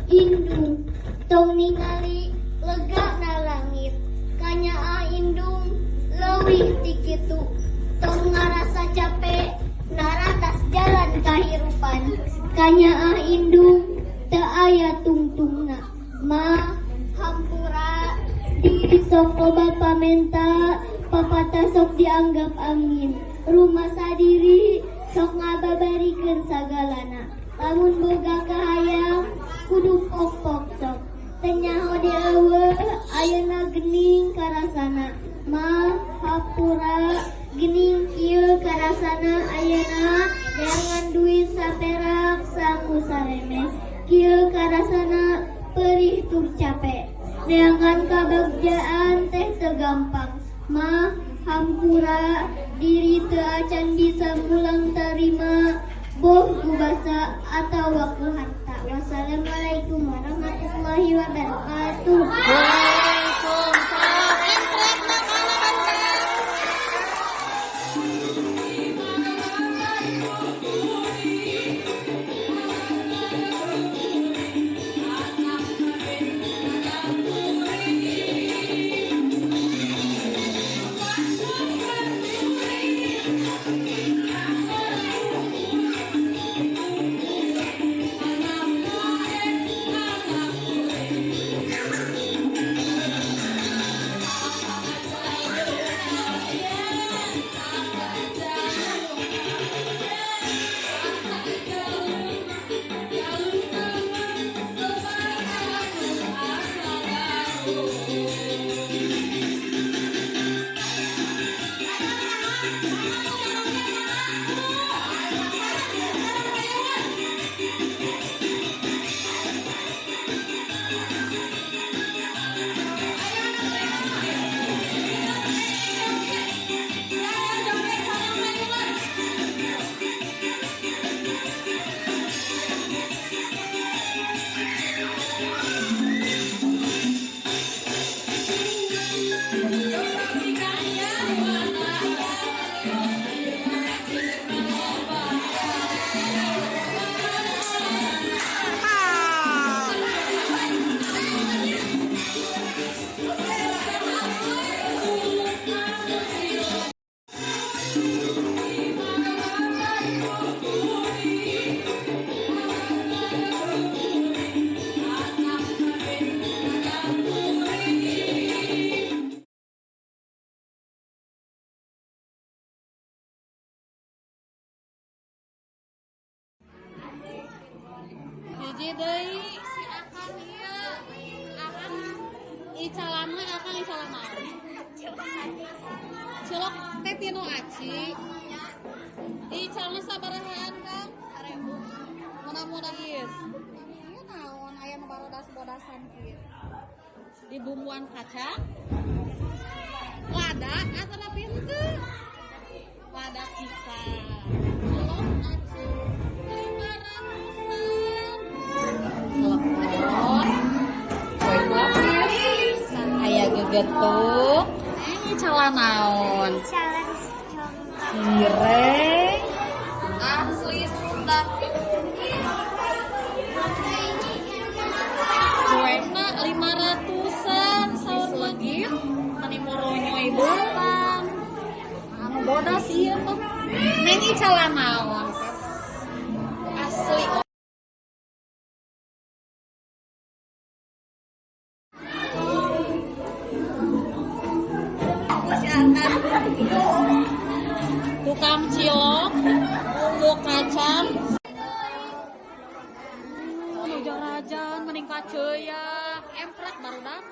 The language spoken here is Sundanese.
Indung, tong ningali lega na langit. Kanyaah indung leuwih ti kitu. Tong ngarasa capek naratas jalan kahirupan. Kanyaah indung teu aya tungtungna. Ma, hampura diri sok loba pamenta, papatah sok dianggap angin. Rumasa diri sok ngababarikeun sagalana. Lamun boga kahayang kudu pok-pok sok. Teu nyaho di eueuh ayeuna geuning karasana. Ma, hampura geuning kieu karasana ayeuna neangan duit saperak sangu saremeh. Kieu karasana perih tur capek. Neangan kabagjaan teh teu gampang. Ma, hampura diri teu acan bisa mulang tarima boh ku basa atawa ku harta. Wassalamualaikum warahmatullahi wabarakatuh. Waalaikumsalam. Emprekna kalah barudak. Hiji deui si Akang ieu. Akang icalana, Akang icalana. Cilok teh tinu aci. Icalna sabarahaan, Kang? 1000. Mudah-mudahan ieu naon aya nu barodas-bodasan kieu. Dibumbuan kacang. Lada atanapi henteu? Lada pisan. Cilok aci 500-an. Telepon. Kue lapis. Aya gegetuk. Icalan naon? Cireng. Asli Sunda. Kuena 500-an saur legit. Mani moronyoy beulang. Anu bodas ieu mah. Neng, icalan naon? Asli. Si Akang. Tukang cilok, bumbu kacang. Nu jarajan mending kaceyak, emprak barudak.